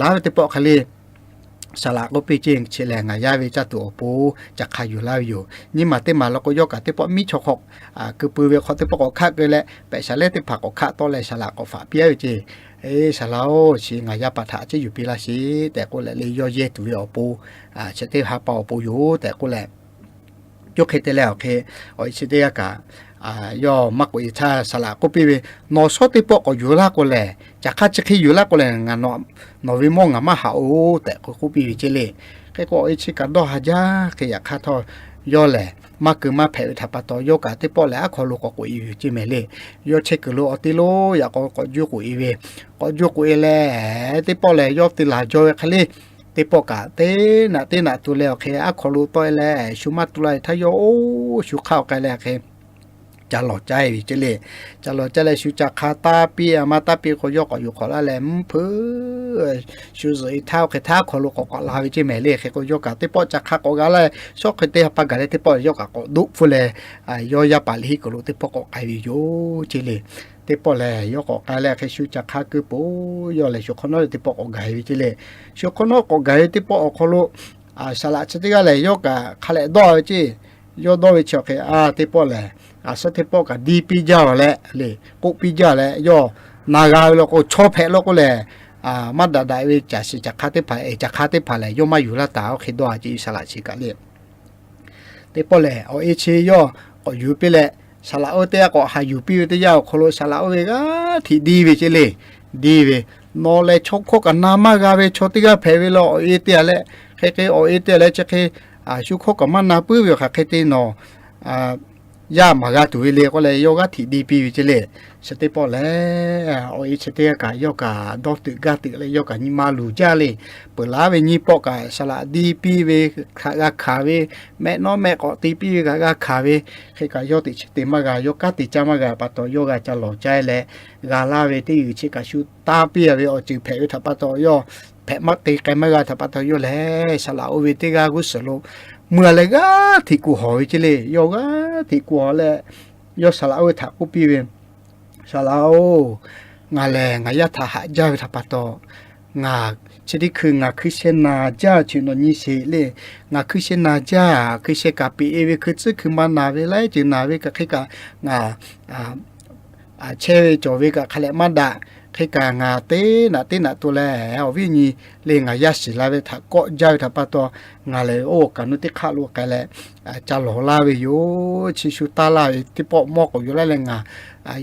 laˇ ve teˇ pawˆ hk'e le. Saˍ laꞈ k'oˆ piˇ ceˇ, chi lehˬ ngaˬ yaˇ ve caˇ tuˬ awˬ pon ca hk'a yuˬ laˇ ve yoˬ. Nyiˇ maˬ teˇ maˬ law k'o, yawˇ kaꞈ teˇ pawˆ miˉ chaw hk'aw kuiˬ pui ve hk'aw teˇ pawˆ k'awꞈ hkaˆ keu leh, pehꞈ shaˍ lehˉ teˇ hpaˍ k'awꞈ hkaˆ tawˆ leh saˍ laꞈ k'awꞈ faꞈ piˇ-a ve ceˇ. Eˬ, saˍ laꞈ-oˬ, chi ngaˬ yaˇ paˍ htaꞈ ceˇ yuˬ piˇ laˇ sheˍ tehꞈ k'oˆ leh le, yawˇ yehˇ tuˬ ve awˬ pon, chi teˇ ha pa awˬ pon yoˬ tehꞈ k'oˆ leh, yawˇ hk'e te leh awˬ hk'e, awˬ e chi teˇ g'aˇ kaꞈ yawˇ maˇ k'oꞈ-e htaˇ, saˍ laꞈ k'oˆ piˇ ve, Nawˬ shawˉ teˇ pawˆ k'awꞈ yuˬ laˇ k'o lehˬ, caˬ hk'aˇ chi hk'e yuˬ laˇ k'o lehˬ, ngaˬ nawˬ ve mawˇ ngaˬ maˇ haꞈ-oˬ tehꞈ k'oˆ piˇ ve ceˇ le. Hk'e k'o, awˬ e chi kaꞈ dawˇ ha jaˇ hk'e. Yaꞈ hk'aˇ htawˇ, yawˇ lehˬ maˇ keu maˇ hpehꞈ ve htaꞈ pa taw, yawˇ kaꞈ teˇ pawˆ lehˬ aˉ hkaw lo k'awꞈ k'oꞈ-e ve yoˬ ceˇ mehˍ le. Yawˇ chehˇ kuiˬ lo awˬ te lo yaꞈ k'aw k'awꞈ juˇ k'oꞈ-e ve, k'awꞈ juˇ k'oꞈ-e leh, teˇ pawˆ lehˬ yawˇ te laˬ jaw ve hk'e le. Teˇ pawˆ kaꞈ teˇ naꞈ teˇ naꞈ tu leh awˬ hk'e aˉ hkaw lo tawˆ-e leh, shu maˇ tu la ve htaˇ, yawˇ oˇ shu hk'aˇ awˬ k'ai leh hk'e ca lawˬ caˇ-e ve ceˇ le. Ca lawˬ caˇ leh shu ca hk'a taˇ piˇ, a maˇ taˇ piˇ k'o, yawˇ k'awꞈ yuˬ hk'awꞈ laˇ leh, mvuhˇ hpeuꞈ shu zuhꞈ-e htaˇ, oˇ hk'e htaˇ aˉ hkaw lo k'awꞈ k'awꞈ la ve ceˇ mehˍ le. Hk'e k'o, yawˇ kaꞈ teˇ pawˆ ca hk'a k'awꞈ g'a leh, shawˉ hk'e teˇ ha pa gaˬ leh teˇ pawˆ yawˇ kaꞈ k'awꞈ doˆ hpfuhˇ leh, yawˇ yaˇ paˍ liꞈ henˇ kuiˬ lo teˇ pawˆ k'awꞈ k'ai ve yoˬ ceˇ le. Teˇ pawˆ lehˬ yawˇ k'awꞈ k'ai leh hk'e shu ca hk'a keu po, yawˇ lehˬ shu hk'awꞈ nawˉ teˇ pawˆ k'awꞈ gaˬ-e ve ceˇ le. Shu hk'awꞈ nawˉ k'awꞈ gaˬ ve teˇ pawˆ awˬ hk'aw lo, saˍ laꞈ chi teˇ g'aˇ lehˬ yawˇ kaꞈ hk'a lehꞈ dawˇ ve ceˇ. Yawˇ dawˇ ve chi awˬ hk'e, a, teˇ pawˆ lehˬ, a, suhˉ teˇ pawˆ kaꞈ diˇ piˇ jaˇ leh le, k'oˆ piˇ jaˇ leh, yawˇ na g'a ve law k'o, chaw hpehꞈ law k'o lehˬ, maˇ daꞈ daꞈ ve caˬ shiˍ caˬ hk'aˇ teˇ hpaˍ, caˬ hk'aˇ teˇ hpaˍ lehˬ yawˇ maˇ yuˬ laˇ taˍ, oˇ hk'e dawˇ-a ceˇ saˍ laꞈ chi kaꞈ le. Teˇ pawˆ lehˬ, awˬ e chi yawˇ k'awꞈ yuˬ piˇ leh, saˍ laꞈ oˇ teˇ g'aˇ k'awꞈ haꞈ yuˬ piˇ ve teˇ yanˇ awˬ hk'aw lo saˍ laꞈ oˇ ve g'aˇ hteꞈ diˇ ve ceˇ le. Diˇ ve, nawˬ lehˬ chaw hkawˇ kaꞈ na maˇ g'a ve chaw teˇ g'aˇ hpehꞈ ve law, awˬ e te-a leh, hk'e hk'e awˬ e te-a leh chi hk'e, shu hkawˇ kaꞈ maˇ na puiˉ ve awˬ hk'aˬ hk'e te nawˬ yaˇ maˍ g'a tuˬ ve le k'oˆ leh, yawˇ g'aˇ hteꞈ diˇ piˇ ve ceˇ le. Chi teˇ pawˆ lehˬ, awˬ e chi teˇ g'aˇ kaꞈ yawˇ kaꞈ dawˇ teuꞈ gaˇ teuꞈ leh, yawˇ kaꞈ nyi ma luˬ jaˇ le. Peuˬ laˉ ve nyiˇ pawˆ kaꞈ saˍ laꞈ diˇ piˇ ve htaꞈ g'a hkanˍ ve, mehˆ nawˉ mehˆ k'awꞈ te piˇ ve kaꞈ g'a hkanˍ ve, hk'e kaꞈ yawˇ teꞈ chiˉ te maˇ g'a, yawˇ kanˉ te caˇ maˇ g'a pa taw, yawˇ g'a ca lawˬ caˇ leh, g'a laˇ ve teˇ g'uiˬ chi kaꞈ shu tanˇ piˇ-a ve awˬ ceuˬ hpehꞈ ve htaꞈ pa taw, yawˇ hpehꞈ maˇ te k'ai maˇ g'a htaꞈ pa taw, yawˇ lehˬ saˍ laꞈ oˇ ve teˇ g'aˇ g'uˇ suhˍ lo mui-a leh g'aˇ hteꞈ kuˬ hawˬ ve ceˇ le. Yawˇ g'aˇ hteꞈ kuˬ hawˬ leh, yawˇ saˍ laꞈ oˇ ve htaꞈ k'oˆ piˇ ve, Saˍ laꞈ-oˬ, ngaˬ lehˬ ngaˬ yaˇ htaꞈ haꞈ jaˇ ve htaꞈ pa taw, ngaˬ chi teˇ hkui ngaˬ hkui sheh naˬ jaˇ, chi nawˬ nyi sheˍ le. Ngaˬ hkui sheh naˬ jaˇ, hkui sheh kaꞈ peꞈ-e ve, hkui tcuhˉ hkui ma naˬ ve, laiˉ ceuˬ naˬ ve kaꞈ hk'e kaꞈ ngaˬ chehˇ ve cawˬ ve kaꞈ hk'a lehꞈ maˇ daꞈ. Hk'e kaꞈ ngaˬ teˇ naꞈ teˇ naꞈ to leh awˬ viˉ awˬ nyi le ngaˬ yaˇ shiˍ la ve htaꞈ kawˆ jaˇ ve htaꞈ pa taw, ngaˬ lehˬ oˇ kaꞈ nu teˇ hk'aˆ lo k'ai leh ca lawˬ laˇ ve yoˬ. Chi shu taˇ laˇ ve teˇ pawˆ mawˇ k'awꞈ yuˬ laˇ leh ngaˬ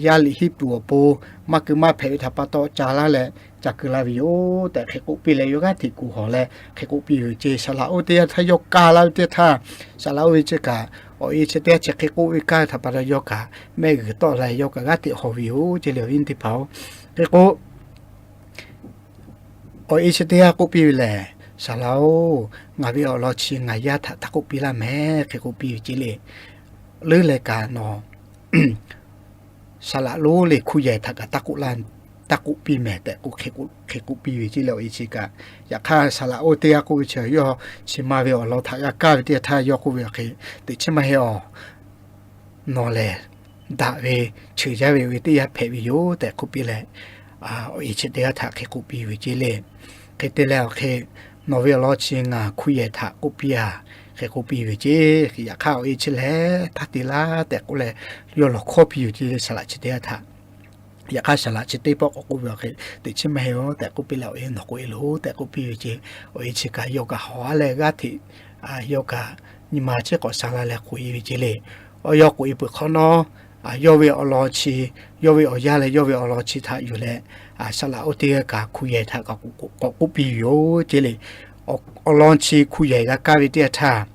yaˇ liꞈ hiˉ tuˬ awˬ pon maˇ keu maˇ hpehꞈ ve htaꞈ pa taw ca laˇ leh ca keu laˇ ve yoˬ tehꞈ hk'e k'oˆ piˇ leh, yawˇ g'aˇ hteꞈ kuˬ hawˬ leh hk'e k'oˆ piˇ ve ceˇ. Saˍ laꞈ oˇ teˇ yanˇ htaˇ yawˇ kaˇ laˇ ve teˇ htaˇ, saˍ laꞈ oˇ ve chi kaꞈ awˬ e chi teˇ yanˇ chi hk'e k'oˆ ve kaˇ ve htaꞈ pa taw yawˇ kaꞈ mehˆ g'uiˬ tawˆ la, yawˇ kaꞈ g'aˇ hteꞈ hawˬ ve yoˬ ceˇ le, awˬ viˉ teˇ hpaˍ-oˬ. Hk'e k'o, awˬ e chi teˇ yanˇ k'oˆ piˇ ve lehˬ, Saˍ laꞈ-oˬ, ngaˬ ve awˬ lawn chi ngaˬ yaˇ htaꞈ taˇ k'oˆ piˇ laˇ mehˍ, hk'e k'oˆ piˇ ve ceˇ le. Leuˉ leh kaꞈ nawˬ saˍ laꞈ lonˉ le hkunˉ yehˬ htaꞈ kaꞈ taˇ k'oˆ laˇ, taˇ k'oˆ piˇ mehˍ tehꞈ k'oˆ hk'e k'oˆ piˇ ve ceˇ le, awˬ e chi kaꞈ. Yaꞈ hk'aˇ saˍ laꞈ oˇ teˇ g'aˇ k'oˆ ve chi yawˇ chi ma ve awˬ lawn htaꞈ g'a kaˇ ve teˇ yanˇ htaˇ yawˇ k'oˆ ve awˬ hk'e, teꞈ chiˉ maˇ heˆ awˬ. Nawˬ lehˬ daꞈ ve cheuˬ jaˇ ve oˇ ve teˇ yanˇ hpehꞈ ve yoˬ tehꞈ k'oˆ piˇ leh, awˬ e chi teˇ g'aˇ htaꞈ hk'e k'oˆ piˇ ve ceˇ le. Hk'e te leh awˬ hk'e, nawˬ ve awˬ lawn chi ngaˬ hkunˉ yehˬ htaꞈ k'oˆ piˇ-a, hk'e k'oˆ piˇ ve ceˇ. Yaꞈ hk'aˇ awˬ e chi lehˬ htaˇ te laˇ tehꞈ k'oˆ leh, yawˇ lawˬ hkawˇ piˇ yoˬ ceˇ le, saˍ laꞈ chi teˇ g'aˇ htaꞈ. Yaꞈ hk'aˇ saˍ laꞈ chi teˇ pawˆ k'awꞈ k'oˆ ve awˬ hk'e, teꞈ chiˉ maˇ heˆ awˬ tehꞈ k'oˆ piˇ leh, awˬ e nawˬ k'oꞈ-e loˬ tehꞈ k'oˆ piˇ ve ceˇ. Awˬ e chi kaꞈ yawˇ kaꞈ hawˬ-a leh g'aˇ hteꞈ, yawˇ kaꞈ nyi ma chehˇ k'awꞈ sha la leh k'oꞈ-e ve ceˇ le. Awˬ yawˇ k'oꞈ-e peuˬ hk'awꞈ nawˉ, yawˇ ve awˬ lawn chi, yawˇ ve awˬ yanˇ leh yawˇ ve awˬ lawn chi htaꞈ yuˬ leh, saˍ laꞈ oˇ teˇ g'aˇ kaꞈ hkunˉ yehˬ htaꞈ k'awꞈ k'oˆ piˇ ve yoˬ ceˇ le. Awˬ lawn chi hkunˉ yehˬ g'a kaˇ ve teˇ yanˇ htaˇ,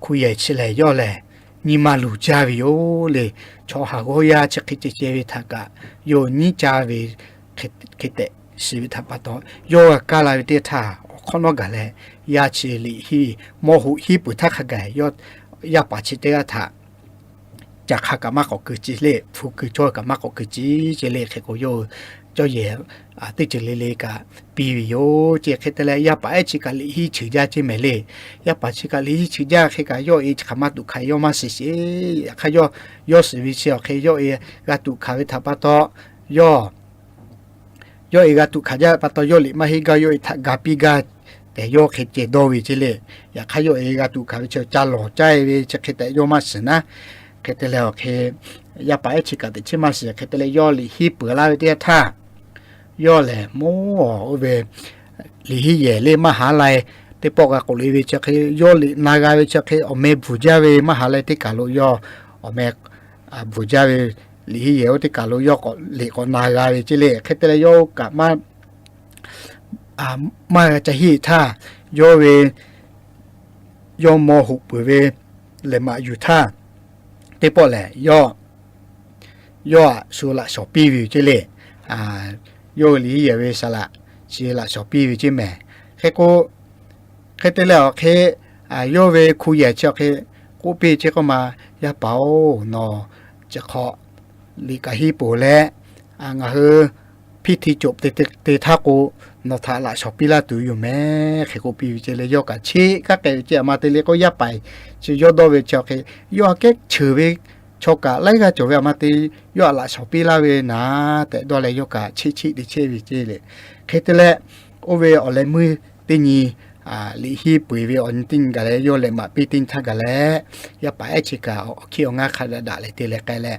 hkunˉ yehˬ chi lehˬ yawˇ lehˬ nyi ma luˬ jaˇ ve yoˬ le. Chaw haˍ g'awˇ yaˇ chi hk'e ceh ceh ve htaꞈ kaꞈ yawˇ nyiˉ caˇ ve hk'e tehꞈ shiˍ ve htaꞈ pa taw, yawˇ g'a kaˇ la ve teˇ htaˇ awˬ hk'awꞈ nawˉ gaˬ leh, yaˇ chi liꞈ hiˉ mawˇ hoꞈ hiˉ peuˬ htaˇ hk'a gaˬ yawˇ yaˇ paˍ chi teˇ g'aˇ htaꞈ ca hk'a kaꞈ maˇ k'awꞈ keu ce le, hpu keu cawˇ kaꞈ maˇ k'awꞈ keu ce ce le. Hk'e k'o yawˇ cawˇ yehˬ teˇ ceuˬ le le kaꞈ piˇ ve yoˬ ceˇ. Hk'e te leh yaˇ paˍ ehˉ chi kaꞈ liꞈ hiˉ cheuˬ jaˇ ceˇ mehˍ le. Yaˇ paˍ chi kaꞈ liꞈ hiˉ cheuˬ jaˇ hk'e kaꞈ yawˇ e chi hk'aˬ maˇ tuꞈ hkanˍ yawˇ maˇ shiˍ sheˍ. Yaꞈ hk'aˇ yawˇ, yawˇ shiˍ ve chi awˬ hk'e yawˇ e g'a tuꞈ hkanˍ ve htaꞈ pa taw, yawˇ yawˇ e g'a tuꞈ hkanˍ jaˇ pa taw, yawˇ liꞈ maˇ henˇ gaˇ, yawˇ e htaꞈ ga piˇ gaˇ tehꞈ yawˇ hk'e ceh dawˇ ve ceˇ le. Yaꞈ hk'aˇ, yawˇ e g'a tuꞈ hkanˍ ve chi ca lawˬ caˇ e ve chi hk'e tehꞈ yawˇ maˇ shiˍ naˉ. Hk'e te leh awˬ hk'e, yaˇ paˍ ehˉ chi kaꞈ teꞈ chiˉ maˇ shiˍ. Hk'e te leh, yawˇ liꞈ henˇ peuˬ laˇ ve teˇ yanˇ htaˇ, yawˇ lehˬ mawˇ oˇ ve liꞈ henˇ yehˬ le maˇ haˉ lai teˇ pawˆ g'a k'oꞈ le ve chi hk'e, yawˇ liꞈ na g'a ve chi hk'e, awˬ meh bvuhˬ jaˇ ve maˇ haˉ lai teˇ kaˬ lo yawˇ awˬ meh bvuhˬ jaˇ ve, liꞈ henˇ yehˬ oˇ teˇ kaˬ lo yawˇ k'awꞈ liꞈ k'awꞈ na g'a ve ceˇ le. Hk'e te leh, yawˇ kaꞈ maˇ maˇ g'a ca henˇ htaˇ, yawˇ ve yawˇ mawˇ hoꞈ peuˬ ve lehˬ maꞈ yuˬ htaˇ, teˇ pawˆ lehˬ yawˇ yawˇ aꞈ shu laꞈ shawˍ piˇ ve yoˬ ceˇ le. Yawˇ hui liꞈ henˇ yehˬ ve saˍ laꞈ chi laꞈ shawˍ piˇ ve ceˇ mehˍ. Hk'e k'o, hk'e te leh awˬ hk'e, yawˇ ve hku yehˬ chi awˬ hk'e k'oˆ piˇ ceˇ k'oˆ ma, Yaˇ paˍ-oˬ, nawˬ chi hk'awꞈ liꞈ kaꞈ henˇ peuˬ leh, ngaˬ hui hpiˇ hti cawˬ te te htaˇ k'o, nawˬ htaꞈ laꞈ shawˍ piˇ laˇ tuˬ yoˬ mehˍ, hk'e k'oˆ piˇ ve ceˇ le. Yawˇ kaꞈ cheˇ kaˉ k'ai ve ceˇ, aˬ ma te le k'o, yaˇ paˍ chi yawˇ dawˇ ve chi awˬ hk'e, yawˇ aꞈ kehˉ cheuˬ ve chaw kaꞈ laiˉ g'aˇ cawˬ ve, aˬ ma te yawˇ aꞈ laꞈ shawˍ piˇ laˇ ve naˍ tehꞈ dawˇ leh, yawˇ kaꞈ cheˇ cheˇ te chehˇ ve ceˇ le. Hk'e te leh, oˇ ve awˬ leh meuˇ teˇ nyi liꞈ henˇ peu eˬ ve awˬ nyi teˇ nyi gaˬ leh, yawˇ lehˬ maꞈ piˇ teˇ nyi htaˇ gaˬ leh, yaˇ paˍ ehˉ chi kaꞈ awˬ hkiˇ awˬ ngaˇ hk'a daꞈ daꞈ leh te leh k'ai leh,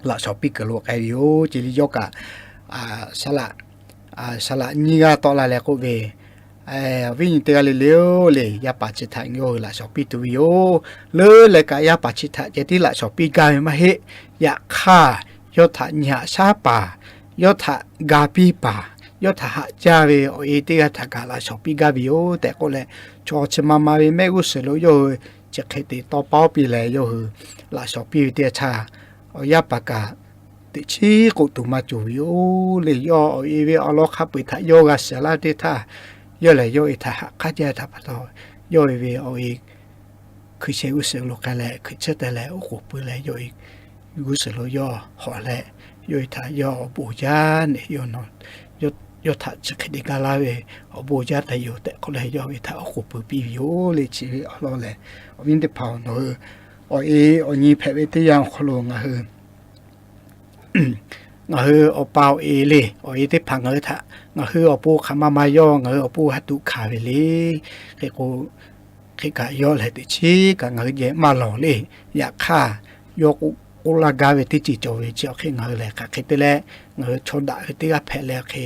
laꞈ shawˍ piˇ kuiˬ lo k'ai ve yoˬ ceˇ le. Yawˇ kaꞈ saˍ laꞈ, saˍ laꞈ nyiˇ g'aˇ tawˆ la leh k'oˆ ve, Awˬ viˉ nyi teˇ g'aˇ le le-oˬ le, yaˇ paˍ chi htaꞈ yawˇ hui laꞈ shawˍ piˇ tuˬ ve yoˬ. Leuˉ leh kaꞈ yaˇ paˍ chi htaꞈ ceh tiˉ laꞈ shawˍ piˇ gaˇ ve maˇ heˆ. Yaꞈ hk'aˇ, yawˇ htaꞈ nyi haꞈ shaˉ paˍ, yawˇ htaꞈ ga piˇ paˍ, yawˇ htaꞈ haꞈ jaˇ ve awˬ e teˇ g'aˇ htaꞈ kaꞈ laꞈ shawˍ piˇ gaˇ ve yoˬ tehꞈ k'oˆ leh, chaw chi ma ma ve mehˆ g'uˇ suhˍ lo yawˇ hui chi hk'e te tawˇ paˉ piˇ leh, yawˇ hui laꞈ shawˍ piˇ ve teˇ yanˇ htaˇ, awˬ yaˇ paˍ kaꞈ teꞈ chiˉ k'oˆ tuˬ maˇ cawˬ ve yoˬ le. Yawˇ awˬ e ve awˬ lawn hk'a peu eˬ htaꞈ yawˇ g'a shiˍ laˇ ve teˇ htaˇ, yawˇ lehˬ yawˇ e htaꞈ haꞈ k'aˉ jaˇ htaꞈ pa taw, yawˇ e ve awˬ e hkui sheh g'uˇ suhˍ lo k'ai leh, hkui tcuhˉ teh leh oˉ k'oˍ pui leh, yawˇ e g'uˇ suhˍ lo yawˇ hawꞈ leh, yawˇ e htaꞈ yawˇ awˬ bon jaˇ nehˬ, yawˇ htaꞈ chi hk'e te gaˇ laˇ ve awˬ bon jaˇ taˍ yoˬ tehꞈ k'oˆ leh, yawˇ e htaꞈ oˉ k'oˍ pui piˇ ve yoˬ le. Chi ve awˬ lawn lehˬ, awˬ viˉ teˇ hpaˍ-oˬ, nawˬ hui awˬ e awˬ nyi hpehꞈ ve teˇ yanˇ awˬ hk'aw lo ngaˬ hui ngaˬ hui awˬ pa awˬ e le, awˬ e teˇ hpaˍ ngaˬ hui htaꞈ, ngaˬ hui awˬ pon hk'aˬ ma ma yawˇ ngaˬ hui awˬ pon ha tuꞈ hkanˍ ve le. Hk'e k'o, hk'e kaꞈ yawˇ lehˬ teꞈ chiˉ kaꞈ ngaˬ hui geh maˇ lawˬ le. Yaꞈ hk'aˇ, yawˇ k'oˆ laˇ gaˇ ve teˇ ceuˬ cawˬ ve chi awˬ hk'e ngaˬ hui lehˬ hk'aˬ hk'e te leh, ngaˬ hui chaw daꞈ ve teˇ g'aˇ hpehꞈ leh hk'e,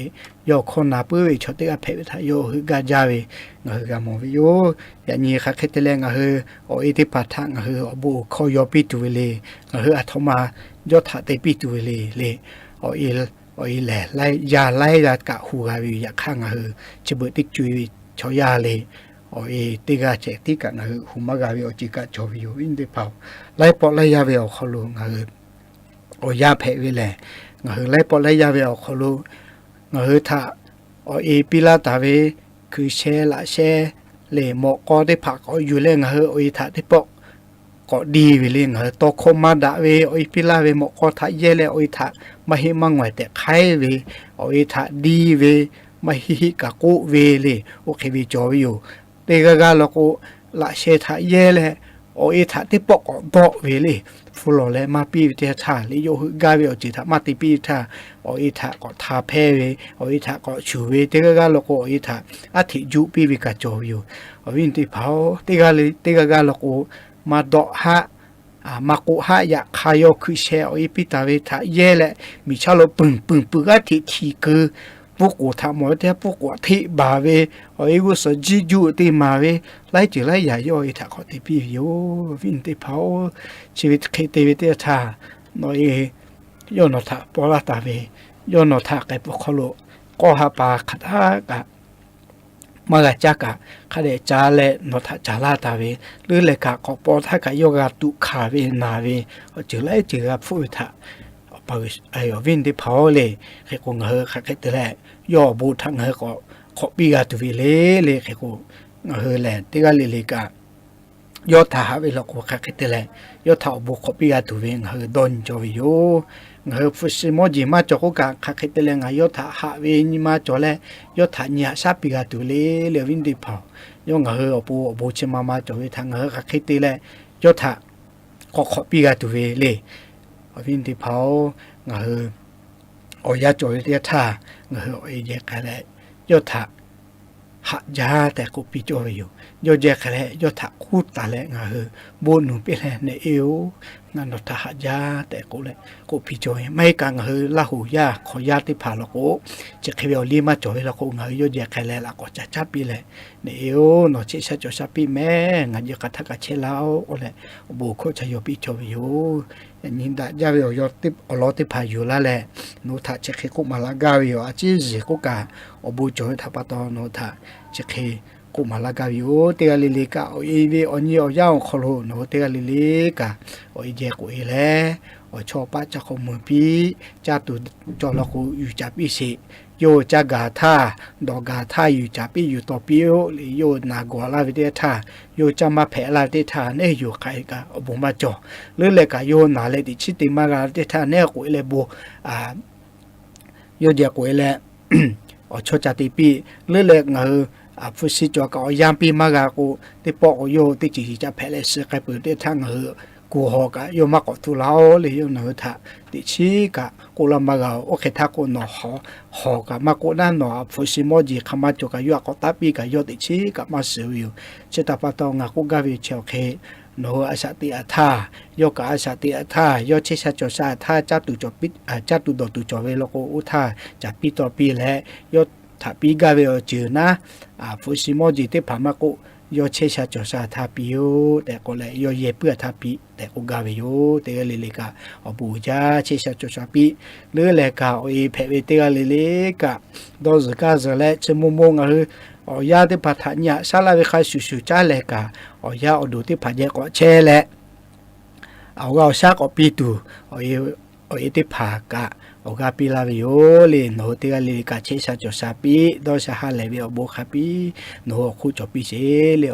yawˇ hkawˇ na puiˉ ve chaw teˇ g'aˇ hpehꞈ ve htaꞈ yawˇ heuˆ gaˇ jaˇ ve ngaˬ hui g'a mawˬ ve yoˬ. Yaꞈ nyi hk'aˬ hk'e te leh ngaˬ hui awˬ e teˇ hpaˍ htaꞈ ngaˬ hui awˬ bon awˬ hkawˇ yaw piˇ tuˬ ve le. Ngaˬ hui aˬ htoꞈ ma yawˇ htaꞈ te piˇ tuˬ ve le le. Awˬ e lehˬ yaˇ laiˉ g'aˇ kaꞈ hu g'a ve yoˬ. Yaꞈ hk'aˇ ngaˬ hui chi beuꞈ teˇ co e ve chaw yaˇ le, awˬ e teˇ g'aˇ ceh tiˉ kaꞈ ngaˬ hui hu maˇ g'a ve awˬ ceuˬ kaꞈ cawˬ ve yoˬ. Viˉ teˇ hpaˍ-oˬ, laiˉ pawˆ laiˉ yaˇ ve awˬ hk'aw lo ngaˬ hui awˬ yaˇ hpehꞈ ve lehˬ, ngaˬ hui laiˉ pawˆ laiˉ yaˇ ve awˬ hk'aw lo ngaˬ hui htaꞈ awˬ e piˇ laˇ taˍ ve hkui sheh laꞈ sheh lehˬ, mawꞈ k'aw teˇ hpaˍ k'awꞈ yuˬ leh ngaˬ hui awˬ e htaꞈ teˇ pawˆ k'awꞈ diˇ ve le. Ngaˬ hui tawˇ hkawˇ maˇ daꞈ ve awˬ e piˇ laˇ ve mawꞈ k'aw htaꞈ yehˇ leh awˬ e htaꞈ maˇ heˆ maˇ ngawˬ tehꞈ hk'aiˉ ve, awˬ e htaꞈ diˇ ve, maˇ heˆ heˆ kaꞈ k'oˆ ve le. Oˇ hk'e ve cawˬ ve yoˬ. Teˇ g'aˇ g'aˇ law k'o, laꞈ sheh htaꞈ yehˇ leh awˬ e htaꞈ teˇ pawˆ k'awꞈ dawˆ ve le. Hpu lawˬ leh maˇ piˇ ve teˇ htaˇ, liꞈ yawˇ heuˆ gaˇ ve awˬ ceuˬ htaꞈ maˇ te piˇ ve htaˇ, awˬ e htaꞈ k'awꞈ hta hpehˇ ve, awˬ e htaꞈ k'awꞈ shuˍ ve, teˇ g'aˇ g'aˇ law k'o awˬ e htaꞈ aˉ hteꞈ juˆ piˇ ve kaꞈ cawˬ ve yoˬ. Awˬ viˉ teˇ hpaˍ-oˬ, teˇ g'aˇ le teˇ g'aˇ g'aˇ law k'o, maˇ dawˆ haˆ, maˇ k'oˆ haˆ. Yaꞈ hk'aˇ yawˇ hkui sheh awˬ e piˇ taˍ ve htaꞈ yehˇ leh, miˬ chaˇ lo peuˬ peuˬ peuˬ g'aˇ hteꞈ htiˍ keu, pfuhˇ k'oˍ htaꞈ mawˬ ve teˇ g'aˇ pfuhˇ k'oˍ htaꞈ hteˆ baˬ ve, awˬ e g'uˇ suhˍ jiˇ juˆ te maˍ ve, laiˉ ceuˬ laiˉ yaꞈ yawˇ awˬ e htaꞈ k'awꞈ te piˇ ve yoˬ. Viˉ nyi teˇ hpaˍ-oˬ, chi ve hk'e te ve teˇ yanˇ htaˇ, nawˬ e yawˇ nawˬ htaꞈ paw laˇ taˍ ve, yawˇ nawˬ htaꞈ k'ai peuˬ hk'aw lo k'awˇ ha pa hk'aˬ htaˇ kaꞈ maˇ g'a caˇ kaꞈ, hk'a dehꞈ ca leh nawˬ htaꞈ caˍ laˇ taˍ ve, leuˉ leh kaꞈ k'awꞈ paw htaˇ kaꞈ yawˇ g'a tuꞈ hkanˍ ve naˍ ve, awˬ ceuˬ laiˉ ceuˬ g'a hpfuhˆ ve htaꞈ, awˬ viˉ teˇ hpaˍ-oˬ le. Hk'e k'o, ngaˬ hui hk'aˬ hk'e te leh yawˇ awˬ bon htaꞈ ngaˬ hui k'awꞈ hk'awꞈ piˇ g'a tuˬ ve le le. Hk'e k'o, ngaˬ hui lehˬ teˇ g'aˇ le le kaꞈ yawˇ htaꞈ haꞈ ve law k'o, hk'aˬ hk'e te leh yawˇ htaꞈ awˬ bon hk'awꞈ piˇ g'a tuˬ ve ngaˬ hui dawˇ nyi cawˬ ve yoˬ. Ngaˬ hui hpu shi mawˇ jeˬ maˇ cawˬ k'oˆ kaꞈ, hk'aˬ hk'e te leh ngaˬ yawˇ htaꞈ haꞈ ve nyi ma cawˬ leh, yawˇ htaꞈ nyi haꞈ shaˉ piˇ g'a tuˬ le le, awˬ viˉ teˇ hpaˍ-oˬ. Yawˇ ngaˬ hui awˬ pon awˬ bon chi ma ma cawˬ ve htaꞈ ngaˬ hui hk'aˬ hk'e te leh yawˇ htaꞈ k'awꞈ hk'awꞈ piˇ g'a tuˬ ve le. Awˬ viˉ teˇ hpaˍ-oˬ, ngaˬ hui awˬ yanˇ cawˬ ve teˇ yanˇ htaˇ, ngaˬ hui awˬ e jeh k'ai leh, yawˇ htaꞈ haꞈ jaˇ tehꞈ k'oˆ piˇ cawˇ ve yoˬ. Yawˇ jeh k'ai leh yawˇ htaꞈ k'uˉ taˍ leh ngaˬ hui bon nuˬ piˇ leh, Neh eˇ-oˬ, ngaˬ nawˬ htaꞈ haꞈ jaˇ tehꞈ k'oˆ leh k'oˆ piˇ cawˇ ve. Maˇ heˆ kaꞈ ngaˬ hui Laˇ huˍ yaˇ hk'awꞈ yaˇ teˇ hpaˍ law k'o, chi hk'e ve awˬ liˇ maˇ cawˬ ve law k'o, ngaˬ hui yawˇ jeh k'ai leh laꞈ k'awꞈ ca caˉ piˇ leh, Neh eˇ-oˬ, nawˬ chehˇ sha cawˬ sha piˇ mehˍ, ngaˬ jeh k'a htaˇ kaꞈ chehˇ laˇ-oˆ k'oˆ leh, awˬ bon hkawˇ ca yaw piˇ cawˇ ve yoˬ. Yaꞈ nyi daꞈ jaˇ ve awˬ lawn teˇ hpaˍ yuˬ laˇ leh, nawˬ hui htaꞈ chi hk'e k'oˆ maˍ laˇ gaˇ ve yoˬ. A ciˉ yeˬ k'oˆ kaꞈ, awˬ bon cawˬ ve htaꞈ pa taw nawˬ hui htaꞈ chi hk'e k'oˆ maˍ laˇ gaˇ ve yoˬ. Teˇ g'aˇ le le kaꞈ awˬ e ve awˬ nyi awˬ yanˇ awˬ hk'aw lo nawˬ hui teˇ g'aˇ le le kaꞈ awˬ e jeh k'oꞈ e leh, awˬ chawˇ paˆ caˇ hk'awꞈ mui piˇ, caˇ tuˬ cawˬ law k'o yuˬ caˍ piˇ sheˍ. Yawˇ hui caˇ gaˬ htaˇ, dawˬ gaˬ htaˇ yuˬ caˍ piˇ yuˬ tawˍ piˇ-oˆ le. Yawˇ hui naˬ gawˬ laˇ ve teˇ htaˇ, yawˇ hui caˇ maˇ hpehꞈ laˇ ve teˇ htaˇ, nehˉ yuˬ k'ai kaꞈ awˬ bon maˇ cawˬ. Leuˉ leh kaꞈ yawˇ hui naˬ leh teꞈ chiˉ te maˇ g'a ve teˇ htaˇ, nehˉ k'oꞈ e leh bon yawˇ jeh k'oꞈ e leh, awˬ chawˇ ca te piˇ. Leuˉ leh ngaˬ hui hpu shi cawˬ kaꞈ awˬ yanˇ piˇ maˇ g'a k'o, teˇ pawˆ k'o yawˇ hui teˇ ceuˬ ceuˬ ca hpehꞈ leh suh k'ai peuˬ teˇ htaˇ, ngaˬ hui kuˬ hawˬ kaꞈ yawˇ maˇ k'awꞈ tuˬ laˇ-oˆ le. Yawˇ nawˬ hui htaꞈ teꞈ chiˉ kaꞈ k'oˆ laˇ maˇ g'a-oˬ. Oˇ hk'e htaˇ k'o nawˬ hawˬ kaꞈ maˇ k'oˆ naˉ, nawˬ hpu shi mawˇ jeˬ hk'a maˇ cawˬ kaꞈ yawˇ htaꞈ k'awꞈ taˉ piˇ kaꞈ yawˇ teꞈ chiˉ kaꞈ maˇ suhˍ ve yoˬ. Chi htaꞈ pa taw ngaˬ k'oˆ gaˇ ve chi awˬ hk'e, nawˬ hui a shaꞈ teꞈ a htaˇ, yawˇ kaꞈ a shaꞈ teꞈ a htaˇ, yawˇ chehˇ sha cawˬ sha a htaˇ, caˇ tuˬ dawˬ tuˬ cawˬ ve law k'o, oˇ htaˇ caˍ piˇ taw piˇ leh, yawˇ htaꞈ piˇ gaˇ ve awˬ ceuˬ naˉ, hpu shi mawˇ jeˬ teˇ hpaˍ maˇ k'oˆ, yawˇ chehˇ sha cawˬ sha a htaˇ piˇ-oˆ tehꞈ k'oˆ leh, yawˇ yehˬ puiˉ a htaˇ piˇ tehꞈ k'oˆ gaˇ ve yoˬ. Teˇ g'aˇ le le kaꞈ awˬ bon uiˍ jaˇ, chehˇ sha cawˬ sha piˇ. Leuˉ leh kaꞈ awˬ e hpehꞈ ve teˇ g'aˇ le le kaꞈ dawˇ zuhˬ kaˇ zuhˬ leh, chi maw maw ngaˬ hui awˬ yanˇ teˇ hpaˍ htaꞈ nyi haꞈ shaˉ laˇ ve hk'a shuˍ shuˍ caˉ leh kaꞈ, awˬ yanˇ awˬ duˬ teˇ hpaˍ jeh k'awꞈ chehˇ leh, awˬ g'aˇ awˬ shaˉ k'awꞈ piˇ tuˬ, awˬ e teˇ hpaˍ kaꞈ awˬ g'aˇ piˇ laˇ ve yoˬ le. Nawˬ hui teˇ g'aˇ le le kaꞈ chehˇ sha cawˬ sha piˇ, dawˇ sha ha lehˬ ve awˬ bon hk'a piˇ, nawˬ hui awˬ hk'oˆ cawˬ piˇ sheˍ le.